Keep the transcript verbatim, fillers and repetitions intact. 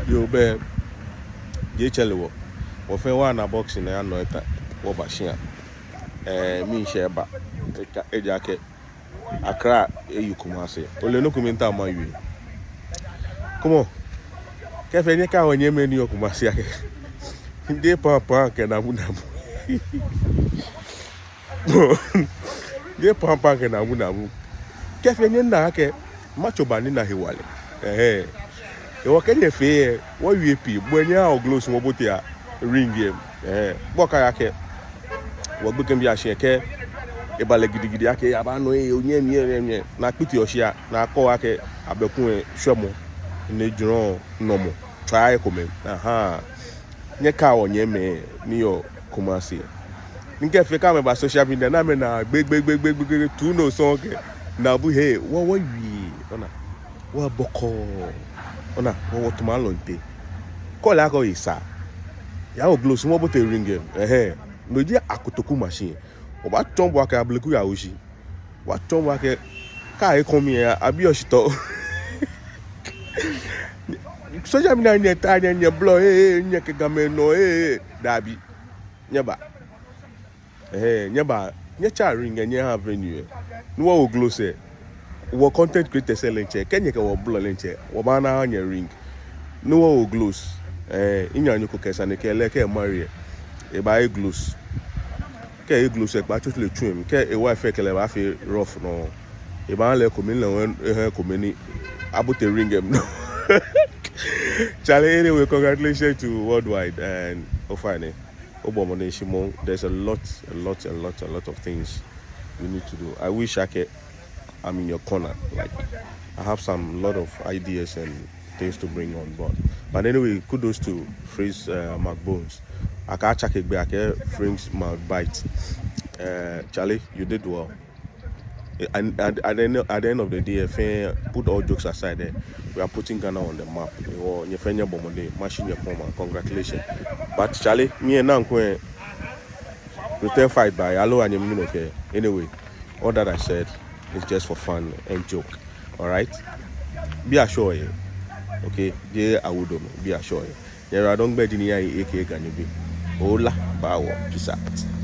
Yoo, bɛ, je tsɛre wɔ. Wɔfɛɛ wɔna boxing lɛ anɔ eta, wɔba shia. Ɛɛ, miishɛɛ ba. Eka, ejaakɛ Accra eyi Kumasi. Ole nɔ ko miitao mawie. Come on. Kɛ fɛɛ nyɛkɛɛ wɔnyɛmimɛi ni yɔɔ Kumasi akɛ, jeee pampam kɛ nabu nabu. Jeee pampam kɛ nabu nabu. Kɛ fɛɛ nyɛna akɛ, matso ba ni na hewalɛ. Ɛhɛɛ. Hewɔ kɛ nyɛfee lɛ, wɔwie pii, bɔ ni awo gloves wɔbote ring lɛ. Ɛhɛɛ. Bɔ kɛ akɛ, wɔgbekɛbii ashi kɛ, eba lɛ gidigidi akɛ, aba nɔ lɛ, onyɛmi, nyɛmi, nyɛmi. Ni akpiti oshia, ni akɔ akɛ, abɛku lɛ, shwɛmɔ, ni jurɔ, nɔmɔ, tswa ekomɛi. Ahaa. Nyɛkɛɛ wɔnyɛmimɛi ni yɔɔ Kumasi. Ni kɛ fɛɛ kɛ amɛba social media, ni amɛna gbɛ, gbɛ, gbɛ, gbɛ, gbɛ, gbɛ, tu no sɔŋŋ kɛ. Nabu hee, wɔ, wɔwie, ona. Wɔbɔkɔ, ona, wɔ, wɔtuma lɔnte. Kɔle akɔ isa. Yawo gloves wɔbote ring lɛ. Ɛhɛɛ. No ji akotoku machine. Wɔbaatsɔɔ bo akɛ ableku yawo shi. Wɔbaatsɔɔ bo akɛ kɛ ekɔ mli lɛ, abi oshitɔ. Social media nyɛta nyɛ, nyɛblɔ, ee, ee, nyɛkɛ Gamɛi nɔ, ee, ee, dabi. Nyɛba. Ɛhɛɛ, nyɛba. Nyɛtsa ring lɛ, nyɛha venue lɛ. Ni wɔwo gloves lɛ. Wɔ content creators lɛ diɛŋtsɛ, kɛ nyɛkɛ wɔ blɔ lɛ diɛŋtsɛ, wɔbaana nyɛ ring. Ni wɔwo gloves. Ɛɛ, minyɛmi ko kɛ sane kɛ lɛ kɛ marry lɛ, ebaaye gloves. Kɛ eye gloves lɛ, kpa tsotso lɛ tsu lɛ mli. Kɛ ewife lɛ kɛ lɛ baafee rough nɔ, ebaaha lɛ ekome, ni lɛ hu eha ekome ni abote ring lɛ mli nɔ. Charlie, anyway, congratulations to Worldwide and Ofainɛ. Obɔ mɔdɛŋ shi moŋ, there's a lot, a lot, a lot, a lot of things we need to do. I wish akɛ I'm in your corner. Like, I have some lot of ideas and things to bring on board. But anyway, kudos to Freeze, uh, McBones. Akɛ atsake gbɛ, akɛ Freeze McBite. Uh, Charlie, you did well. And at, at, the end, at the end of the day, fɛɛ, put all jokes aside, eh, we are putting Ghana on the map. Hewɔ nyɛfɛɛ nyɛbɔ mɔdɛŋ, mashi nyɛkɔma, congratulations. But Charlie, mi lɛ naŋkwɛ, return fight by Alo Anyem, you know, okay. Anyway, all that I said is just for fun and joke. All right? Be assured, eh? Okay? Jeee awudome, be assured, eh? Nyɛyiwaladɔŋŋ, gbɛi ji Nii Yayi A K A Ganyobi. Ola, bawɔ, peace out.